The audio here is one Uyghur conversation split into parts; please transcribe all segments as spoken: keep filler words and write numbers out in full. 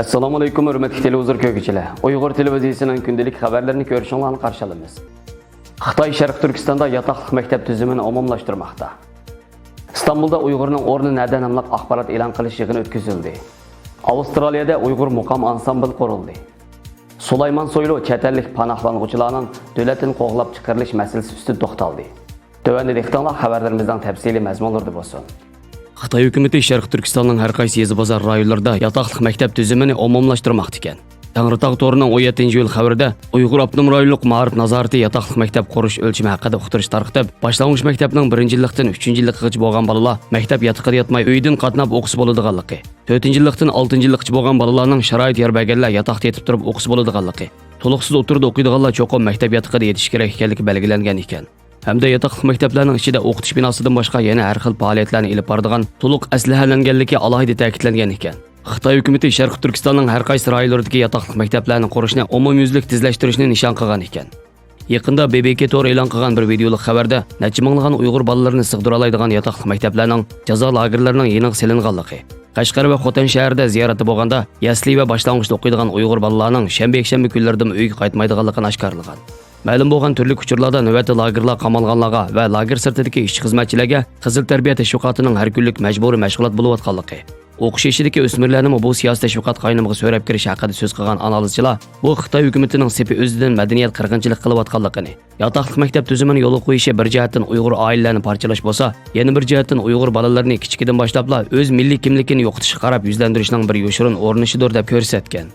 ئەسسالامۇئەلەيكۇم، ھۆرمەتلىك تېلېۋىزور كۆرگۈچىلەر! ئۇيغۇر تېلېۋىزىيىسىنىڭ كۈندىلىك خەۋەرلىرىنى كۆرۈشۈڭلارنى قارشى ئالىمىز. خىتاي شەرقىي تۈركىستاندا ياتاقلىق مەكتەپ تۈزۈمىنى ئومۇملاشتۇرماقتا. ئىستانبۇلدا ئۇيغۇرنىڭ ئورنى نەدە ناملىق ئاخبارات ئېلان قىلىش يىغىنى ئۆتكۈزۈلدى. ئاۋسترالىيەدە ئۇيغۇر مۇقام ئانسامبىل قۇرۇلدى. سۇلايمان سويلۇ چەت ئەللىك پاناھلانغۇچىلارنىڭ دۆلەتتىن قوغلاپ چىقىرىلىش مەسىلىسى ئۈستىدە توختالدى. تۆۋەندە دىققىتىڭلار خەۋەرلىرىمىزنىڭ تەپسىلىي مەزمۇنلىرىدا بولسۇن. خىتاي ھۆكۈمىتى شەرقىي تۈركىستاننىڭ ھەر قايسى يېزا بازار رايونلىرىدا ياتاقلىق مەكتەپ تۈزۈمىنى ئومۇملاشتۇرماقتا ئىكەن. تەڭرىتاغ تورىنىڭ ئون يەتتىنچى ئىيۇل خەۋىرىدە ئۇيغۇر ئاپتونوم رايونلۇق مائارىپ نازارىتى ياتاقلىق مەكتەپ قۇرۇش ئۆلچىمى ھەققىدە ئۇقتۇرۇش تارقىتىپ، باشلانغۇچ مەكتەپنىڭ بىرىنچى يىللىقتىن ئۈچىنچى يىللىقىغىچە بولغان بالىلار مەكتەپ ياتىقىدا ياتماي ئۆيدىن قاتناپ ئوقۇسا بولىدىغانلىقى، تۆتىنچى يىللىقتىن ئالتىنچى يىللىققىچە بولغان بالىلارنىڭ شارائىت يار بەرگەنلەر ياتاقتا يېتىپ تۇرۇپ ئوقۇسا بولىدىغانلىقى، تولۇقسىز ئوتتۇرىدا ئوقۇيدىغانلار چوقۇم مەكتەپ ياتىقىدا يېتىشى كېرەك ئىكەنلىكى بەلگىلەنگەن ئىكەن. ھەمدە ياتاقلىق مەكتەپلەرنىڭ ئىچىدە ئوقۇتۇش بىناسىدىن باشقا يەنە ھەر خىل پائالىيەتلەرنى ئېلىپ بارىدىغان تولۇق ئەسلىھەلەنگەنلىكى ئالاھىدە تەكىتلەنگەن ئىكەن. خىتاي ھۆكۈمىتى شەرقىي تۈركىستاننىڭ ھەر قايسى رايونلىرىدىكى ياتاقلىق مەكتەپلەرنى قۇرۇشنى ئومۇميۈزلۈك تېزلەشتۈرۈشنى نىشان قىلغان ئىكەن. يېقىندا بې بې كې تورى ئېلان قىلغان بىر ۋىدېئولۇق خەۋەردە، نەچچە مىڭلىغان ئۇيغۇر بالىلىرىنى سىغدۇرالايدىغان ياتاقلىق مەكتەپلەرنىڭ جازا لاگېرلىرىنىڭ يېنىغا سېلىنغانلىقى، قەشقەر ۋە خوتەن شەھىرىدە زىيارەتتە بولغاندا، يەسلى ۋە باشلانغۇچتا ئوقۇيدىغان ئۇيغۇر بالىلارنىڭ شەنبە، يەكشەنبە كۈنلىرىدىمۇ ئۆيگە قايتمايدىغانلىقىنى ئاشكارىلىغان. مەلۇم بولغان تۈرلۈك ئۇچۇرلاردا نۆۋەتتە لاگېرلار قامالغانلارغا ۋە لاگېر سىرتىدىكى ئىشچى-خىزمەتچىلەرگە قىزىل تەربىيە تەشۋىقاتىنىڭ ھەر كۈنلۈك مەجبۇرىي مەشغۇلات بولۇۋاتقانلىقى، ئوقۇش يېشىدىكى ئۆسمۈرلەرنىمۇ بۇ سىياسىي تەشۋىقات قاينىمىغا سۆرەپ كىرىش ھەققىدە سۆز قىلغان ئانالىزچىلار بۇ خىتاي ھۆكۈمىتىنىڭ سېپى ئۆزىدىن مەدەنىيەت قىرغىنچىلىق قىلىۋاتقانلىقىنى، ياتاقلىق مەكتەپ تۈزۈمىنى يولغا قويۇشى بىر جەھەتتىن ئۇيغۇر ئائىلىلەرنى پارچىلاش بولسا، يەنە بىر جەھەتتىن ئۇيغۇر بالىلىرىنى كىچىكىدىن باشلاپلا ئۆز مىللىي كىملىكىنى يوقىتىشقا قاراپ يۈزلەندۈرۈشنىڭ بىر يوشۇرۇن ئۇرۇنۇشىدۇر، دەپ كۆرسەتكەن.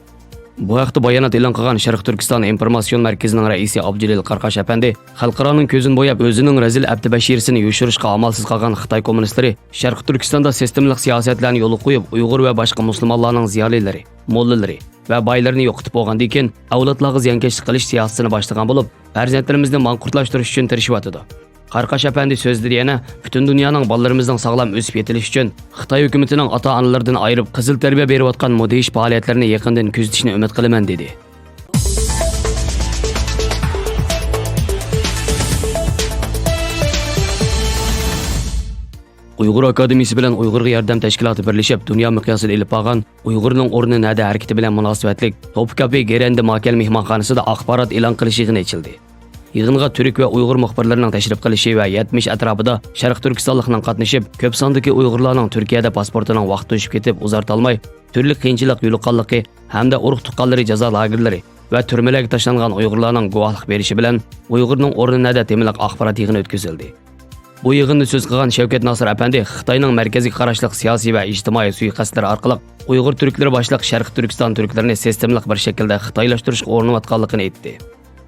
بۇ ھەقتە بايانات ئېلان قىلغان شەرقىي تۈركىستان ئىنفورماتسىيون مەركىزىنىڭ رەئىسى ئابدۇجېلىل قاراقاش ئەپەندى خەلقئارانىڭ كۆزىنى بوياپ، ئۆزىنىڭ رەزىل ئەپتى بەشىرىسىنى يوشۇرۇشقا ئامالسىز قالغان خىتاي كوممۇنىستلىرى شەرقىي تۈركىستاندا سىستېمىلىق سىياسەتلەرنى يولغا قويۇپ، ئۇيغۇر ۋە باشقا مۇسۇلمانلارنىڭ زىيالىيلىرى، موللىلىرى ۋە بايلىرىنى يوقىتىپ بولغاندىن كېيىن، ئەۋلادلارغا زىيانكەشلىك قىلىش سىياسىتىنى باشلىغان بولۇپ، پەرزەنتلىرىمىزنى ماڭقۇرتلاشتۇرۇش ئۈچۈن تىرىشىۋاتىدۇ. قاراقاش ئەپەندى سۆزىدە يەنە پۈتۈن دۇنيانىڭ بالىلىرىمىزنىڭ ساغلام ئۆسۈپ يېتىلىشى ئۈچۈن خىتاي ھۆكۈمىتىنىڭ ئاتا-ئانىلىرىدىن ئايرىپ، قىزىل تەربىيە بېرىۋاتقان مۇدھىش پائالىيەتلىرىنى يېقىندىن كۆزىتىشىنى ئۈمىد قىلىمەن، دېدى. ئۇيغۇر ئاكادېمىيىسى بىلەن ئۇيغۇرغا ياردەم تەشكىلاتى بىرلىشىپ، دۇنيا مىقياسىدا ئېلىپ بارغان ئۇيغۇرنىڭ ئورنى نەدە ھەرىكىتى بىلەن مۇناسىۋەتلىك توپكاپى گېرەندە ماكەل مېھمانخانىسىدا ئاخبارات ئېلان قىلىش يىغىنى ئېچىلدى. يىغىنغا تۈرك ۋە ئۇيغۇر مۇخبىرلىرىنىڭ تەشرىپ قىلىشى ۋە يەتمىش ئەتراپىدا شەرقىي تۈركىستانلىقنىڭ قاتنىشىپ، كۆپ ساندىكى ئۇيغۇرلارنىڭ تۈركىيەدە پاسپورتىنىڭ ۋاقتى توشۇپ كېتىپ، ئۇزارتالماي تۈرلۈك قىيىنچىلىق يولۇققانلىقى ھەمدە ئۇرۇق-تۇغقانلىرى جازا لاگېرلىرى ۋە تۈرمىلەرگە تاشلانغان ئۇيغۇرلارنىڭ گۇۋاھلىق بېرىشى بىلەن ئۇيغۇرنىڭ ئورنى نەدە تېمىلىق ئاخبارات يىغىنى ئۆتكۈزۈلدى. بۇ يىغىندا سۆز قىلغان شەۋكەت ناسىر ئەپەندى خىتاينىڭ مەركەزگە قاراشلىق سىياسىي ۋە ئىجتىمائىي سۇيىقەستلىرى ئارقىلىق ئۇيغۇر تۈركلىرى باشلىق شەرقىي تۈركىستان تۈركلىرىنى سىستېمىلىق بىر شەكىلدە خىتايلاشتۇرۇشقا ئۇرۇنۇۋاتقانلىقىنى ئېيتتى.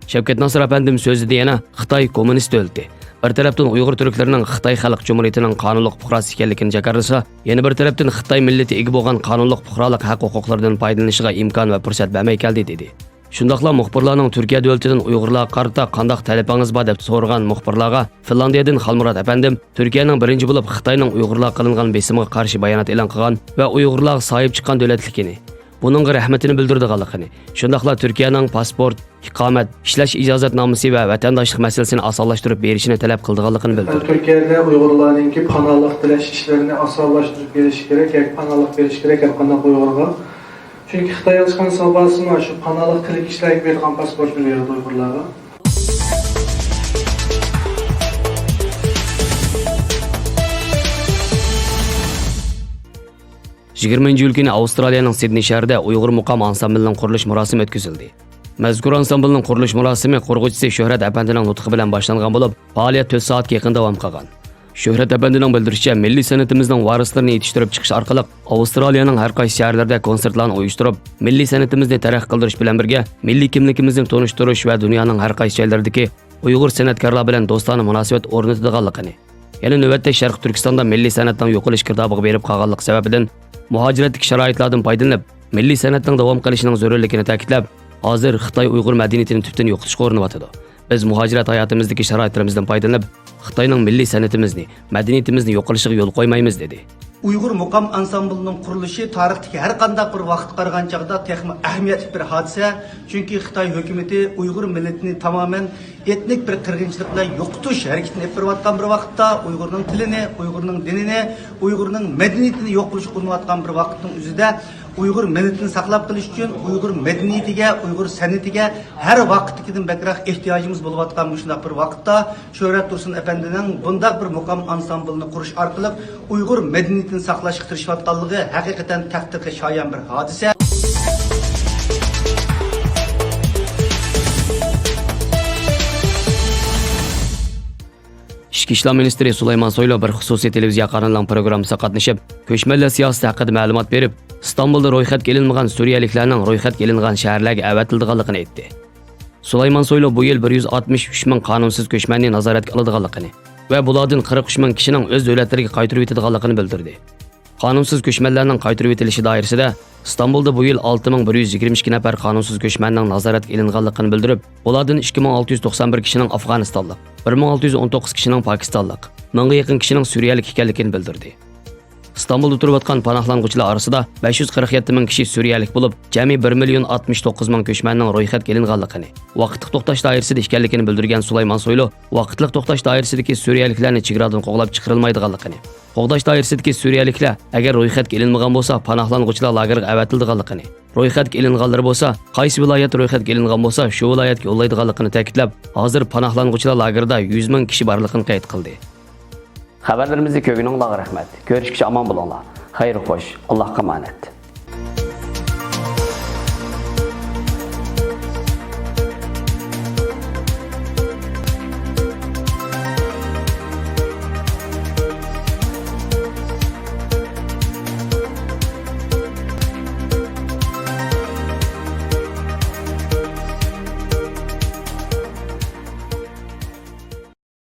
شەۋكەت ناسىر ئەپەندىم سۆزىدە يەنە خىتاي كوممۇنىست دۆلىتى، بىر تەرەپتىن ئۇيغۇر تۈركلىرىنىڭ خىتاي خەلق جۇمھۇرىيىتىنىڭ قانۇنلۇق پۇقراسى ئىكەنلىكىنى جاكارلىسا، يەنە بىر تەرەپتىن خىتاي مىللىتى ئىگە بولغان قانۇنلۇق پۇقرالىق ھەق ھوقۇقلىرىدىن پايدىلىنىشىغا ئىمكان ۋە پۇرسەت بەرمەي كەلدى، دېدى. شۇنداقلا مۇخبىرلارنىڭ تۈركىيە دۆلىتىدىن ئۇيغۇرلارغا قارىتا قانداق تەلىپىڭىز بار دەپ سورىغان مۇخبىرلارغا فىنلاندىيەدىن خالمۇرات ئەپەندىم تۈركىيەنىڭ بىرىنچى بولۇپ خىتاينىڭ ئۇيغۇرلارغا قىلىنغان بېسىمىغا قارشى بايانات ئېلان قىلغان ۋە ئۇيغۇرلارغا ساھىب چىققان دۆلەتلىكىنى، بۇنىڭغا رەھمىتىنى بىلدۈرىدىغانلىقىنى، شۇنداقلا تۈركىيەنىڭ پاسپورت، ئىقامەت، ئىشلەش ئىجازەتنامىسى ۋە ۋەتەنداشلىق مەسىلىسىنى ئاسانلاشتۇرۇپ بېرىشىنى تەلەپ قىلىدىغانلىقىنى بىلدۈردى. تۈركىيەدە ئۇيغۇرلارنىڭكى پاناھلىق تىلەش ئىشلىرىنى ئاسانلاشتۇرۇپ بېرىش كېرەك ياكى پاناھلىق بېرىش كېرەك ھەر قانداق ئۇيغۇرغا. چۈنكى خىتاي ئەلچىخانىسى بارسىمۇ شۇ پاناھلىق تىلەك ئىشلەرگە بېرىدىغان پاسپورتنى بېرىدۇ ئۇيغۇرلارغا. يىگىرمىنچى ئىيۇل كۈنى ئاۋسترالىيەنىڭ سىدنېي شەھىرىدە ئۇيغۇر مۇقام ئانسامبىلىنىڭ قۇرۇلۇش مۇراسىمى ئۆتكۈزۈلدى. مەزكۇر ئانسامبىلنىڭ قۇرۇلۇش مۇراسىمى قۇرغۇچىسى شۆھرەت ئەپەندىنىڭ نۇتقى بىلەن باشلانغان بولۇپ، پائالىيەت تۆت سائەتكە يېقىن داۋام قىلغان. شۆھرەت ئەپەندىنىڭ بىلدۈرۈشىچە، مىللىي سەنئىتىمىزنىڭ ۋارىسلىرىنى يېتىشتۈرۈپ چىقىش ئارقىلىق ئاۋسترالىيەنىڭ ھەر قايسى شەھەرلىرىدە كونسېرتلارنى ئۇيۇشتۇرۇپ، مىللىي سەنئىتىمىزنى تەرەققىي قىلدۇرۇش بىلەن بىرگە، مىللىي كىملىكىمىزنى تونۇشتۇرۇش ۋە دۇنيانىڭ ھەر قايسى جايلىرىدىكى ئۇيغۇر سەنئەتكارلار بىلەن دوستانە مۇناسىۋەت ئورنىتىدىغانلىقىنى، يەنە نۆۋەتتە شەرقىي تۈركىستاندا مىللىي سەنئەتنىڭ يوقىلىش گىردابىغا بېرىپ قالغانلىقى سەۋەبىدىن، مۇھاجىرەتتىكى شارائىتلاردىن پايدىلىنىپ، مىللىي سەنئەتنىڭ داۋام قىلىشىنىڭ زۆرۈرلۈكىنى تەكىتلەپ، ھازىر خىتاي ئۇيغۇر مەدەنىيىتىنى تۈپتىن يوقىتىشقا ئۇرۇنۇۋاتىدۇ. بىز مۇھاجىرەت ھاياتىمىزدىكى شارائىتلىرىمىزدىن پايدىلىنىپ، خىتاينىڭ مىللىي سەنئىتىمىزنى، مەدەنىيىتىمىزنى يوقىلىشىغا يول قويمايمىز، دېدى. ئۇيغۇر مۇقام ئانسامبىلىنىڭ قۇرۇلۇشى تارىختىكى ھەر قانداق بىر ۋاقىتقا قارىغان چاغدا تېخىمۇ ئەھمىيەتلىك بىر ھادىسە، چۈنكى خىتاي ھۆكۈمىتى ئۇيغۇر مىللىتىنى تامامەن ئېتنىك بىر قىرغىنچىلىق بىلەن يوقىتىش ھەرىكىتىنى ئېلىپ بېرىۋاتقان بىر ۋاقىتتا، ئۇيغۇرنىڭ تىلىنى، ئۇيغۇرنىڭ دىنىنى، ئۇيغۇرنىڭ مەدەنىيىتىنى يوق قىلىشقا ئۇرۇنۇۋاتقان بىر ۋاقىتنىڭ ئۆزىدە، ئۇيغۇر مىللىتىنى ساقلاپ قېلىش ئۈچۈن ئۇيغۇر مەدەنىيىتىگە، ئۇيغۇر سەنئىتىگە ھەر ۋاقىتتىكىدىن بەكرەك ئېھتىياجىمىز بولۇۋاتقان مۇشۇنداق بىر ۋاقىتتا، شۆھرەت تۇرسۇن ئەپەندىنىڭ بۇنداق بىر مۇقام ئانسامبىلىنى قۇرۇش ئارقىلىق ئۇيغۇر مەدەنىيىتىنى ساقلاشقا تىرىشىۋاتقانلىقى ھەقىقەتەن تەقدىرگە شايان بىر ھادىسە. ئىچكى ئىشلار مىنىستىرى سۇلايمان سويلۇ بىر خۇسۇسىي تېلېۋىزىيە قانىلىنىڭ پروگراممىسىغا قاتنىشىپ، كۆچمەنلەر سىياسىتى ھەققىدە مەلۇمات بېرىپ، ئىستانبۇلدا رويخەتكە ئېلىنمىغان سۈرىيەلىكلەرنىڭ رويخەتكە ئېلىنغان شەھەرلەرگە ئەۋەتىلىدىغانلىقىنى ئېيتتى. سۇلايمان سويلۇ بۇ يىل بىر يۈز ئاتمىش ئۈچ مىڭ قانۇنسىز كۆچمەننى نازارەتكە ئالىدىغانلىقىنى ۋە بۇلاردىن قىرىق ئۈچ مىڭ كىشىنىڭ ئۆز دۆلەتلىرىگە قايتۇرۇۋېتىدىغانلىقىنى بىلدۈردى. قانۇنسىز كۆچمەنلەرنىڭ قايتۇرۇۋېتىلىشى دائىرىسىدە ئىستانبۇلدا بۇ يىل ئالتە مىڭ بىر يۈز يىگىرمە ئىككى نەپەر قانۇنسىز كۆچمەننىڭ نازارەتكە ئېلىنغانلىقىنى بىلدۈرۈپ، بۇلاردىن ئىككى مىڭ ئالتە يۈز توقسان بىر كىشىنىڭ ئافغانىستانلىق، بىر مىڭ ئالتە يۈز ئون توققۇز كىشىنىڭ پاكىستانلىق، مىڭغا يېقىن كىشىنىڭ سۈرىيەلىك ئىكەنلىكىنى بىلدۈردى. ئىستانبۇلدا تۇرۇۋاتقان پاناھلانغۇچىلار ئارىسىدا بەش يۈز قىرىق يەتتە مىڭ كىشى سۈرىيەلىك بولۇپ، جەمئىي بىر مىليون ئاتمىش توققۇز مىڭ كۆچمەننىڭ رويخەتكە ئېلىنغانلىقىنى، ۋاقىتلىق توختاش دائىرىسىدە ئىكەنلىكىنى بىلدۈرگەن سۇلايمان سويلۇ، ۋاقىتلىق توختاش دائىرىسىدىكى سۈرىيەلىكلەرنى چېگرادىن قوغلاپ چىقىرىلمايدىغانلىقىنى، قوغداش دائىرىسىدىكى سۈرىيەلىكلەر ئەگەر رويخەتكە ئېلىنمىغان بولسا، پاناھلانغۇچىلار لاگېرىغا ئەۋەتىلىدىغانلىقىنى، رويخەتكە ئېلىنغانلىرى بولسا، قايسى ۋىلايەتتە رويخەتكە ئېلىنغان بولسا، شۇ ۋىلايەتكە يوللايدىغانلىقىنى تەكىتلەپ، ھازىر پاناھلانغۇچىلار لاگېرىدا يۈز مىڭ كىشى بارلىقىنى قەيت قىلدى. خەۋەرلىرىمىزنى كۆرگىنىڭلارغا رەھمەت. كۆرۈشكىچە ئامان بولۇڭلار. خەير خوش. ئاللاھقا ئامانەت.